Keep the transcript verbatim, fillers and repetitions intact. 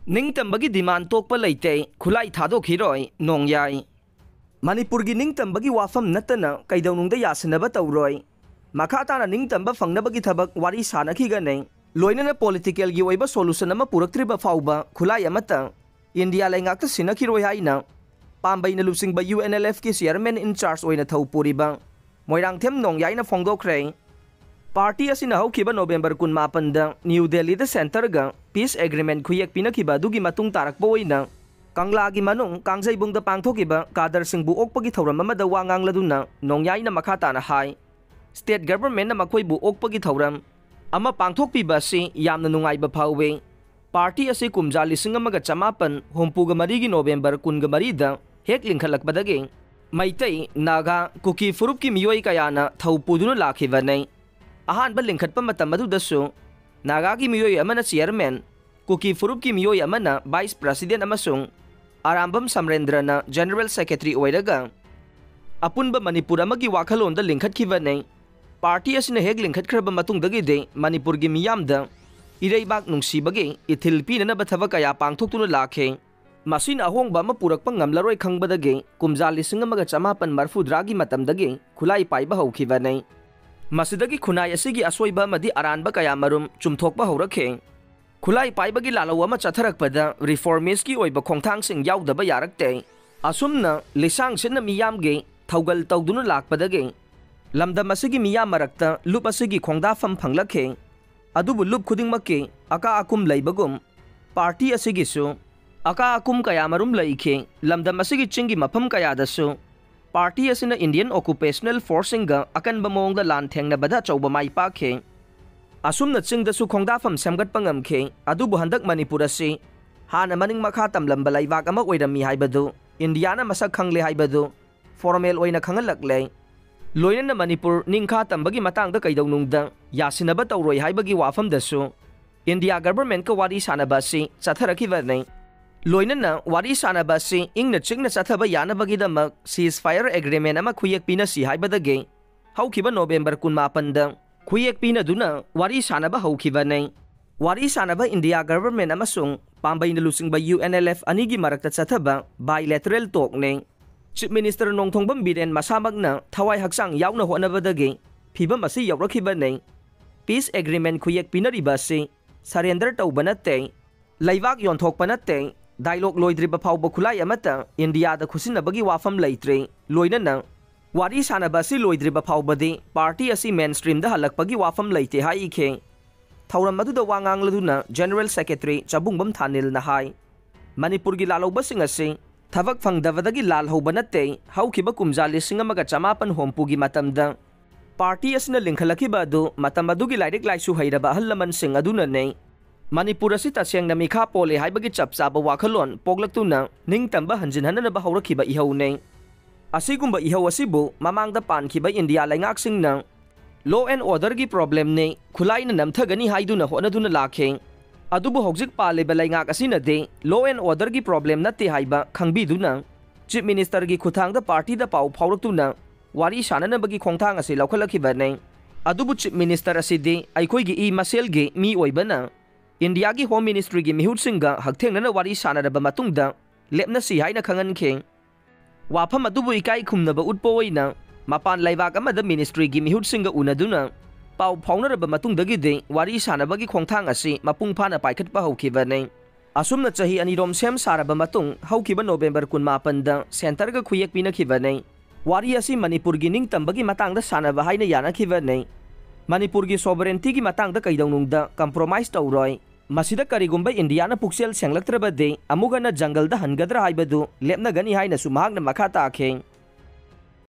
ꯅꯤꯡꯇꯝꯕꯒꯤ demand ꯇꯣꯛꯄ ꯂꯩꯇꯦ, ꯈꯨꯠꯂꯥꯏ ꯊꯥꯗꯣꯛꯈꯤꯔꯣꯏ ꯅꯣꯡꯌꯥꯏ꯫ ꯃꯅꯤꯄꯨꯔꯒꯤ ꯅꯤꯡꯇꯝꯕꯒꯤ ꯋꯥꯐꯝ ꯅꯠꯇꯅ ꯀꯩꯗꯧꯅꯨꯡꯗ ꯌꯥꯁꯤꯟꯅꯕ ꯇꯧꯔꯣꯏ꯫ ꯃꯈꯥ ꯇꯥꯅ ꯅꯤꯡꯇꯝꯕ ꯐꯪꯅꯕꯒꯤ ꯊꯕꯛ ꯋꯥꯔꯤ ꯁꯥꯅꯈꯤꯒꯅꯤ꯫ ꯂꯣꯏꯅꯅ political ꯒꯤ ꯑꯣꯏꯕ solution ꯑꯃ ꯄꯨꯔꯛꯇ꯭ꯔꯤꯕ ꯐꯥꯎꯕ ꯈꯨꯠꯂꯥꯏ ꯑꯃꯠꯇ ꯏꯟꯗꯤꯌꯥ ꯂꯩꯉꯥꯛꯇ ꯁꯤꯟꯅꯈꯤꯔꯣꯏ ꯍꯥꯏꯅ ꯄꯥꯝꯕꯩꯅ ꯂꯨꯆꯤꯡꯕ U N L F ꯀꯤ chairman in charge ꯑꯣꯏꯅ ꯊꯧ ꯄꯨꯔꯤꯕ ꯃꯣꯏꯔꯥꯡꯊꯦꯝ ꯅꯣꯡꯌꯥꯏꯅ ꯐꯣꯡꯗꯣꯛꯈ꯭ꯔꯦ꯫ Party ꯑꯁꯤꯅ ꯍꯧꯈꯤꯕ November ꯀꯨꯟꯃꯥꯄꯟꯗ New Delhi ꯗ centre ꯒ peace agreement ꯈꯨꯌꯦꯛ ꯄꯤꯅꯈꯤꯕ ꯑꯗꯨꯒꯤ ꯃꯇꯨꯡ ꯇꯥꯔꯛꯄ ꯑꯣꯏꯅ ꯀꯪꯂꯥꯒꯤ ꯃꯅꯨꯡ ꯀꯥꯡꯖꯩꯕꯨꯡꯗ ꯄꯥꯡꯊꯣꯛꯈꯤꯕ ꯀꯥꯗꯔꯁꯤꯡꯕꯨ ꯑꯣꯛꯄꯒꯤ ꯊꯧꯔꯝ ꯑꯃꯗ ꯋꯥ ꯉꯥꯡꯂꯗꯨꯅ ꯅꯣꯡꯌꯥꯏꯅ ꯃꯈꯥ ꯇꯥꯅ ꯍꯥꯏ, state government ꯅ ꯃꯈꯣꯏꯕꯨ ꯑꯣꯛꯄꯒꯤ ꯊꯧꯔꯝ ꯑꯃ ꯄꯥꯡꯊꯣꯛꯄꯤꯕ ꯑꯁꯤ ꯌꯥꯝꯅ ꯅꯨꯡꯉꯥꯏꯕ ꯐꯥꯎꯏ꯫ Party ꯑꯁꯤ ꯀꯨꯝꯖꯥ ꯂꯤꯁꯤꯡ ꯑꯃꯒ ꯆꯃꯥꯄꯟ ꯍꯨꯝꯐꯨꯒ ꯃꯔꯤꯒꯤ November ꯀꯨꯟꯒ ꯃꯔꯤꯗ ꯍꯦꯛ ꯂꯤꯡꯈꯠꯂꯛꯄꯗꯒꯤ ꯃꯩꯇꯩ, ꯅꯥꯒꯥ, ꯀꯨꯀꯤ ꯐꯨꯔꯨꯞꯀꯤ ꯃꯤꯑꯣꯏ ꯀꯌꯥꯅ ꯊꯧ ꯄꯨꯗꯨꯅ ꯂꯥꯛꯈꯤꯕꯅꯤ꯫ ꯑꯍꯥꯟꯕ ꯂꯤꯡꯈꯠꯄ ꯃꯇꯝ ꯑꯗꯨꯗꯁꯨ ꯅꯥꯒꯥꯒꯤ ꯃꯤꯑꯣꯏ ꯑꯃꯅ chairman, ꯀꯨꯀꯤ ꯐꯨꯔꯨꯞꯀꯤ ꯃꯤꯑꯣꯏ ꯑꯃꯅ vice president ꯑꯃꯁꯨꯡ ꯑꯔꯥꯝꯕꯝ ꯁꯝꯔꯦꯟꯗ꯭ꯔꯅ general secretary ꯑꯣꯏꯔꯒ ꯑꯄꯨꯟꯕ ꯃꯅꯤꯄꯨꯔ ꯑꯃꯒꯤ ꯋꯥꯈꯜꯂꯣꯟꯗ ꯂꯤꯡꯈꯠꯈꯤꯕꯅꯤ꯫ Party ꯑꯁꯤꯅ ꯍꯦꯛ ꯂꯤꯡꯈꯠꯈ꯭ꯔꯕ ꯃꯇꯨꯡꯗꯒꯤꯗꯤ ꯃꯅꯤꯄꯨꯔꯒꯤ ꯃꯤꯌꯥꯝꯗ ꯏꯔꯩꯕꯥꯛ ꯅꯨꯡꯁꯤꯕꯒꯤ ꯏꯊꯤꯜ ꯄꯤꯅꯅꯕ ꯊꯕꯛ ꯀꯌꯥ ꯄꯥꯡꯊꯣꯛꯇꯨꯅ ꯂꯥꯛꯈꯤ꯫ ꯃꯁꯤꯅ ꯑꯍꯣꯡꯕ ꯑꯃ ꯄꯨꯔꯛꯄ ꯉꯝꯂꯔꯣꯏ ꯈꯪꯕꯗꯒꯤ ꯀꯨꯝꯖꯥ ꯂꯤꯁꯤꯡ ꯑꯃꯒ ꯆꯃꯥꯄꯟ ꯃꯔꯐꯨꯇꯔꯥꯒꯤ ꯃꯇꯝꯗꯒꯤ ꯈꯨꯠꯂꯥꯏ ꯄꯥꯏꯕ ꯍꯧꯈꯤꯕꯅꯤ꯫ ꯃꯁꯤꯗꯒꯤ ꯈꯨꯟꯅꯥꯏ ꯑꯁꯤꯒꯤ ꯑꯁꯣꯏꯕ ꯑꯃꯗꯤ ꯑꯔꯥꯟꯕ ꯀꯌꯥꯃꯔꯨꯝ ꯆꯨꯝꯊꯣꯛꯄ ꯍꯧꯔꯛꯈꯤ꯫ ꯈꯨꯠꯂꯥꯏ ꯄꯥꯏꯕꯒꯤ ꯂꯥꯜꯍꯧ ꯑꯃ ꯆꯠꯊꯔꯛꯄꯗ reformist ꯀꯤ ꯑꯣꯏꯕ ꯈꯣꯡꯊꯥꯡꯁꯤꯡ ꯌꯥꯎꯗꯕ ꯌꯥꯔꯛꯇꯦ꯫ ꯑꯁꯨꯝꯅ ꯂꯤꯁꯥꯡ ꯁꯤꯠꯅ ꯃꯤꯌꯥꯝꯒꯤ ꯊꯧꯒꯜ ꯇꯧꯗꯨꯅ ꯂꯥꯛꯄꯗꯒꯤ ꯂꯝꯗꯝ ꯑꯁꯤꯒꯤ ꯃꯤꯌꯥꯝ ꯃꯔꯛꯇ ꯂꯨꯞ ꯑꯁꯤꯒꯤ ꯈꯣꯡꯗꯥꯐꯝ ꯐꯪꯂꯛꯈꯤ꯫ ꯑꯗꯨꯕꯨ ꯂꯨꯞ ꯈꯨꯗꯤꯡꯃꯛꯀꯤ ꯑꯀꯥ ꯑꯀꯨꯝ ꯂꯩꯕꯒꯨꯝ party ꯑꯁꯤꯒꯤꯁꯨ ꯑꯀꯥ ꯑꯀꯨꯝ ꯀꯌꯥꯃꯔꯨꯝ ꯂꯩꯈꯤ꯫ ꯂꯝꯗꯝ ꯑꯁꯤꯒꯤ ꯆꯤꯡꯒꯤ ꯃꯐꯝ ꯀꯌꯥꯗꯁꯨ party ꯑꯁꯤꯅ Indian occupational force ꯁꯤꯡꯒ ꯑꯀꯟꯕ ꯃꯑꯣꯡꯗ ꯂꯥꯟ ꯊꯦꯡꯅꯕꯗ ꯑꯆꯧꯕ ꯃꯥꯏ ꯄꯥꯛꯈꯤ꯫ ꯑꯁꯨꯝꯅ ꯆꯤꯡꯗꯁꯨ ꯈꯣꯡꯗꯥꯐꯝ ꯁꯦꯝꯒꯠꯄ ꯉꯝꯈꯤ꯫ ꯑꯗꯨꯕꯨ ꯍꯟꯗꯛ ꯃꯅꯤꯄꯨꯔ ꯑꯁꯤ ꯍꯥꯟꯅ ꯃꯅꯤꯡ ꯃꯈꯥ ꯇꯝꯂꯝꯕ ꯂꯩꯕꯥꯛ ꯑꯃ ꯑꯣꯏꯔꯝꯃꯤ ꯍꯥꯏꯕꯗꯨ ꯏꯟꯗꯤꯌꯥꯅ ꯃꯁꯛ ꯈꯪꯂꯦ ꯍꯥꯏꯕꯗꯨ formal ꯑꯣꯏꯅ ꯈꯪꯍꯜꯂꯛꯂꯦ꯫ ꯂꯣꯏꯅꯅ ꯃꯅꯤꯄꯨꯔ ꯅꯤꯡꯈꯥ ꯇꯝꯕꯒꯤ ꯃꯇꯥꯡꯗ ꯀꯩꯗꯧꯅꯨꯡꯗ ꯌꯥꯁꯤꯟꯅꯕ ꯇꯧꯔꯣꯏ ꯍꯥꯏꯕꯒꯤ ꯋꯥꯐꯝꯗꯁꯨ ꯏꯟꯗꯤꯌꯥ government ꯀ ꯋꯥꯔꯤ ꯁꯥꯅꯕ ꯑꯁꯤ ꯆꯠꯊꯔꯛꯈꯤꯕꯅꯤ꯫ ꯂꯣꯏꯅꯅ ꯋꯥꯔꯤ ꯁꯥꯅꯕ ꯑꯁꯤ ꯏꯪꯅ ꯆꯤꯛꯅ ꯆꯠꯊꯕ ꯌꯥꯅꯕꯒꯤꯗꯃꯛ ceasefire agreement ꯑꯃ ꯈꯨꯌꯦꯛ ꯄꯤꯅꯁꯤ ꯍꯥꯏꯕꯗꯒꯤ ꯍꯧꯈꯤꯕ November ꯀꯨꯟꯃꯥꯄꯟꯗ ꯈꯨꯌꯦꯛ ꯄꯤꯅꯗꯨꯅ ꯋꯥꯔꯤ ꯁꯥꯅꯕ ꯍꯧꯈꯤꯕꯅꯤ꯫ ꯋꯥꯔꯤ ꯁꯥꯅꯕ ꯏꯟꯗꯤꯌꯥ government ꯑꯃꯁꯨꯡ ꯄꯥꯝꯕꯩꯅ ꯂꯨꯆꯤꯡꯕ ꯌꯨ ꯑꯦꯟ ꯑꯦꯜ ꯑꯦꯐ ꯑꯅꯤꯒꯤ ꯃꯔꯛꯇ ꯆꯠꯊꯕ bilateral talkꯅꯤ꯫ Chief Minister ꯅꯣꯡꯊꯣꯡꯕꯝ ꯕꯤꯔꯦꯟ ꯃꯁꯥꯃꯛꯅ ꯊꯋꯥꯏ ꯍꯛꯆꯥꯡ ꯌꯥꯎꯅ ꯍꯣꯠꯅꯕꯗꯒꯤ ꯐꯤꯕꯝ ꯑꯁꯤ ꯌꯧꯔꯛꯈꯤꯕꯅꯤ꯫ Peace agreement ꯈꯨꯌꯦꯛ ꯄꯤꯅꯔꯤꯕ ꯑꯁꯤ surrender ꯇꯧꯕ ꯅꯠꯇꯦ, ꯂꯩꯕꯥꯛ ꯌꯣꯟꯊꯣꯛꯄ ꯅꯠꯇꯦ, dialogue ꯂꯣꯏꯗ꯭ꯔꯤꯕ ꯐꯥꯎꯕ ꯈꯨꯠꯂꯥꯏ ꯑꯃꯠꯇ ꯏꯟꯗꯤꯌꯥꯗ ꯈꯨꯠꯁꯤꯟꯅꯕꯒꯤ ꯋꯥꯐꯝ ꯂꯩꯇ꯭ꯔꯤ, ꯂꯣꯏꯅꯅ ꯋꯥꯔꯤ ꯁꯥꯟꯅꯕ ꯑꯁꯤ ꯂꯣꯏꯗ꯭ꯔꯤꯕ ꯐꯥꯎꯕꯗꯤ party ꯑꯁꯤ mainstreamꯗ ꯍꯜꯂꯛꯄꯒꯤ ꯋꯥꯐꯝ ꯂꯩꯇꯦ ꯍꯥꯏꯈꯤ꯫ ꯊꯧꯔꯝ ꯑꯗꯨꯗ ꯋꯥ ꯉꯥꯡꯂꯗꯨꯅ General Secretary ꯆꯕꯨꯡꯕꯝ ꯊꯥꯅꯤꯜꯅ ꯍꯥꯏ, ꯃꯅꯤꯄꯨꯔꯒꯤ ꯂꯥꯜꯍꯧꯕꯁꯤꯡ ꯑꯁꯤ ꯊꯕꯛ ꯐꯪꯗꯕꯗꯒꯤ ꯂꯥꯜꯍꯧꯕ ꯅꯠꯇꯦ, ꯍꯧꯈꯤꯕ ꯀꯨꯝꯖꯥ ꯂꯤꯁꯤꯡ ꯑꯃꯒ ꯆꯃꯥꯄꯟ ꯍꯨꯝꯐꯨꯒꯤ ꯃꯇꯝꯗ party ꯑꯁꯤꯅ ꯂꯤꯡꯈꯠꯂꯛꯈꯤꯕ ꯑꯗꯨ ꯃꯇꯝ ꯑꯗꯨꯒꯤ ꯂꯥꯏꯔꯤꯛ ꯂꯥꯏꯁꯨ ꯍꯩꯔꯕ ꯑꯍꯜ ꯂꯃꯟꯁꯤꯡ ꯑꯗꯨꯅꯅꯤ꯫ ꯃꯅꯤꯄꯨꯔ ꯑꯁꯤ ꯇꯁꯦꯡꯅ ꯃꯤꯈꯥ ꯄꯣꯜꯂꯦ ꯍꯥꯏꯕꯒꯤ ꯆꯞ ꯆꯥꯕ ꯋꯥꯈꯜꯂꯣꯟ ꯄꯣꯛꯂꯛꯇꯨꯅ ꯅꯤꯡꯇꯝꯕ ꯍꯟꯖꯤꯟꯍꯟꯅꯅꯕ ꯍꯧꯔꯛꯈꯤꯕ ꯏꯍꯧꯅꯤ꯫ ꯑꯁꯤꯒꯨꯝꯕ ꯏꯍꯧ ꯑꯁꯤꯕꯨ ꯃꯃꯥꯡꯗ ꯄꯥꯟꯈꯤꯕ ꯏꯟꯗꯤꯌꯥ ꯂꯩꯉꯥꯛꯁꯤꯡꯅ law and orderꯒꯤ problemꯅꯤ, ꯈꯨꯠꯂꯥꯏꯅ ꯅꯝꯊꯒꯅꯤ ꯍꯥꯏꯗꯨꯅ ꯍꯣꯠꯅꯗꯨꯅ ꯂꯥꯛꯈꯤ꯫ ꯑꯗꯨꯕꯨ ꯍꯧꯖꯤꯛ ꯄꯥꯜꯂꯤꯕ ꯂꯩꯉꯥꯛ ꯑꯁꯤꯅꯗꯤ law and orderꯒꯤ problem ꯅꯠꯇꯦ ꯍꯥꯏꯕ ꯈꯪꯕꯤꯗꯨꯅ Chief Ministerꯒꯤ ꯈꯨꯠꯊꯥꯡꯗ partyꯗ ꯄꯥꯎ ꯐꯥꯎꯔꯛꯇꯨꯅ ꯋꯥꯔꯤ ꯁꯥꯅꯅꯕꯒꯤ ꯈꯣꯡꯊꯥꯡ ꯑꯁꯤ ꯂꯧꯈꯠꯂꯛꯈꯤꯕꯅꯤ꯫ ꯑꯗꯨꯕꯨ Chief Minister ꯑꯁꯤꯗꯤ ꯑꯩꯈꯣꯏꯒꯤ ꯏ ꯃꯁꯦꯜꯒꯤ ꯃꯤ ꯑꯣꯏꯕꯅ ꯏꯟꯗꯤꯌꯥꯒꯤ Home Ministryꯒꯤ ꯃꯤꯍꯨꯠꯁꯤꯡꯒ ꯍꯛꯊꯦꯡꯅꯅ ꯋꯥꯔꯤ ꯁꯥꯅꯔꯕ ꯃꯇꯨꯡꯗ ꯂꯦꯞꯅꯁꯤ ꯍꯥꯏꯅ ꯈꯪꯍꯟꯈꯤ꯫ ꯋꯥꯐꯝ ꯑꯗꯨꯕꯨ ꯏꯀꯥꯏ ꯈꯨꯝꯅꯕ ꯎꯠꯄ ꯑꯣꯏꯅ ꯃꯄꯥꯟ ꯂꯩꯕꯥꯛ ꯑꯃꯗ Ministryꯒꯤ ꯃꯤꯍꯨꯠꯁꯤꯡꯒ ꯎꯅꯗꯨꯅ ꯄꯥꯎ ꯐꯥꯎꯅꯔꯕ ꯃꯇꯨꯡꯗꯒꯤꯗꯤ ꯋꯥꯔꯤ ꯁꯥꯅꯕꯒꯤ ꯈꯣꯡꯊꯥꯡ ꯑꯁꯤ ꯃꯄꯨꯡ ꯐꯥꯅ ꯄꯥꯏꯈꯠꯄ ꯍꯧꯈꯤꯕꯅꯤ꯫ ꯑꯁꯨꯝꯅ ꯆꯍꯤ ꯑꯅꯤꯔꯣꯝ ꯁꯦꯝ ꯁꯥꯔꯕ ꯃꯇꯨꯡ ꯍꯧꯈꯤꯕ November ꯀꯨꯟꯃꯥꯄꯟꯗ centreꯒ ꯈꯨꯌꯦꯛ ꯄꯤꯅꯈꯤꯕꯅꯤ꯫ ꯋꯥꯔꯤ ꯑꯁꯤ ꯃꯅꯤꯄꯨꯔꯒꯤ ꯅꯤꯡꯇꯝꯕꯒꯤ ꯃꯇꯥꯡꯗ ꯁꯥꯟꯅꯕ ꯍꯥꯏꯅ ꯌꯥꯅꯈꯤꯕꯅꯤ꯫ ꯃꯅꯤꯄꯨꯔꯒꯤ sovereigntyꯒꯤ ꯃꯇꯥꯡꯗ ꯀꯩꯗꯧꯅꯨꯡꯗ compromise ꯇꯧꯔꯣꯏ꯫ ꯃꯁꯤꯗ ꯀꯔꯤꯒꯨꯝꯕ ꯏꯟꯗꯤꯌꯥꯅ ꯄꯨꯛꯆꯦꯜ ꯁꯦꯡꯂꯛꯇ꯭ꯔꯕꯗꯤ ꯑꯃꯨꯛ ꯍꯟꯅ ꯖꯪꯒꯜꯗ ꯍꯟꯒꯗ꯭ꯔꯥ ꯍꯥꯏꯕꯗꯨ ꯂꯦꯞꯅꯒꯅꯤ ꯍꯥꯏꯅꯁꯨ ꯃꯍꯥꯛꯅ ꯃꯈꯥ ꯇꯥꯈꯤ꯫